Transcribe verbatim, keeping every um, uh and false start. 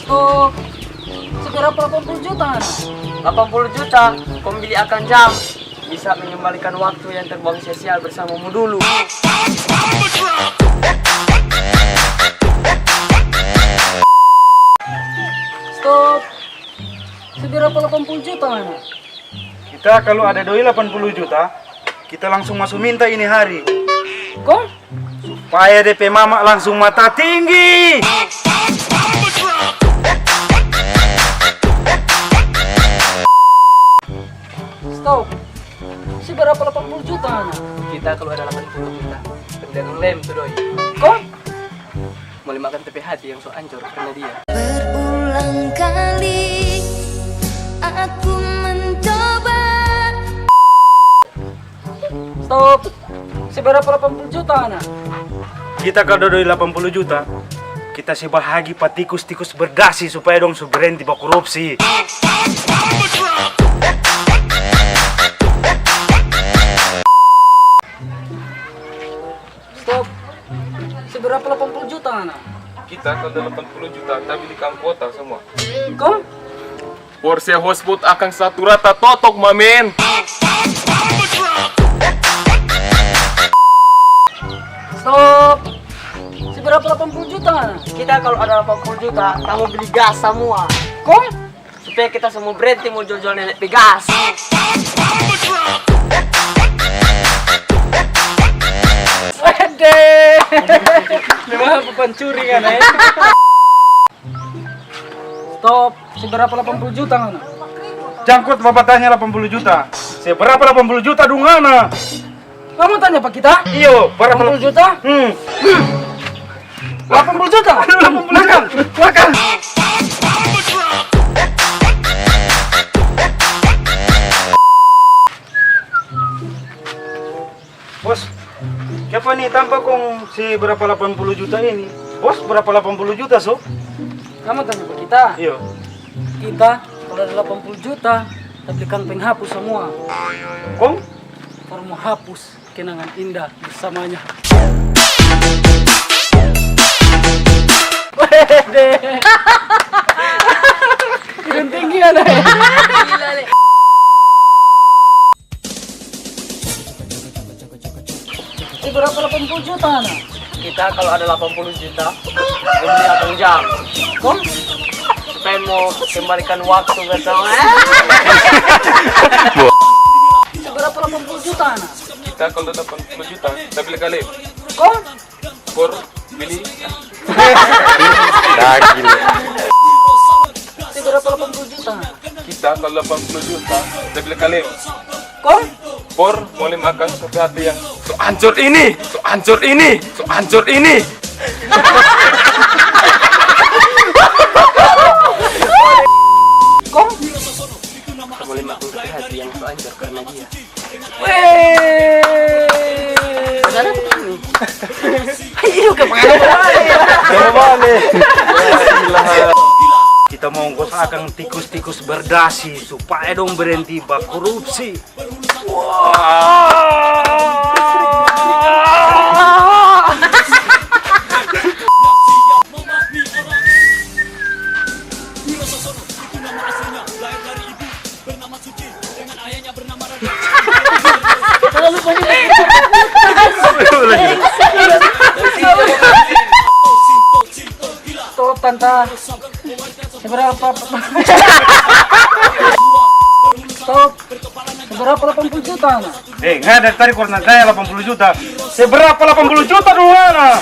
Oh, seberapa delapan puluh juta, ngana? Delapan puluh juta, kong beli akang jam. Bisa mengembalikan waktu yang terbuang sia-sia bersamamu dulu. Stop. Seberapa delapan puluh juta, ngana? Kita kalu ada doi delapan puluh juta, kita langsung maso minta ini hari. Kong? Supaya de pe mama langsung mata tinggi. Stop. Seberapa delapan puluh juta, ngana? Kita kalu ada delapan puluh juta, kita bilang lem tu doi. Kong? Mo lem akang ta pe hati yang so ancor karna dia. Berulang kali aku mencoba. Stop. Seberapa delapan puluh juta, ngana? Kita kalu doi delapan puluh juta, kita se bahagi pa tikus-tikus berdasi supaya dong su berenti bakorupsi. Stop. Seberapa delapan puluh juta, ngana? Kita kalu delapan puluh juta, ta beli kang kuota samua. Kong? Porsche hotspot akang satu rata totok, mamen. Stop. Seberapa delapan puluh juta, ngana? Kita kalu ada delapan puluh juta, ta mo beli gas samua. Kong? Supaya kita samua berenti mo jual-jual nenek pe gas. Wede. Memang apa pancuri kan, eh? Stop. Seberapa delapan puluh juta, ngana? Jangkut babatanya delapan puluh juta. Seberapa delapan puluh juta dong, ngana? Kamu tanya pa kita? Iyo, berapa? Delapan puluh juta? Hmm. Delapan puluh juta? Delapan puluh juta. Makan, makan. Bos, kiapa ni tampa kong se berapa delapan puluh juta ini? Bos, berapa delapan puluh juta, so? Kamu tanya pa kita? Iyo. Kita, kalu ada delapan puluh juta, ta beli kang penghapus samua. Kong? For mo hapus kenangan indah bersamanya. Wede. Gedung tinggi ada ya? Gila, le. Eh, berapa delapan puluh juta, nah? Kita kalau ada delapan puluh juta, mo beli akang jam. Kong? Supaya mo kembalikan waktu, betul, eh? Seberapa delapan puluh juta, nah? Kita kalau delapan puluh juta, ta beli kaleng. Kong? Por beli. Daging. Seberapa delapan puluh juta? Kita kalau delapan puluh juta, ta beli kaleng. Kong? Por mo lem akang ta pe hati yang so ancor ini, so ancor ini, so ancor ini. Kong? Mo lem akang ta pe hati yang so ancor karena dia. Weh. Ayo, ke mana? Coba nih. Kita mo ongkos akang tikus-tikus berdasi supaya dong berenti bakorupsi. Wah. Stop, Tanta. Seberapa? Stop. Seberapa delapan puluh juta, nah? Eh, nggak, dari tadi korang tanya delapan puluh juta. Seberapa delapan puluh juta dulu, nah?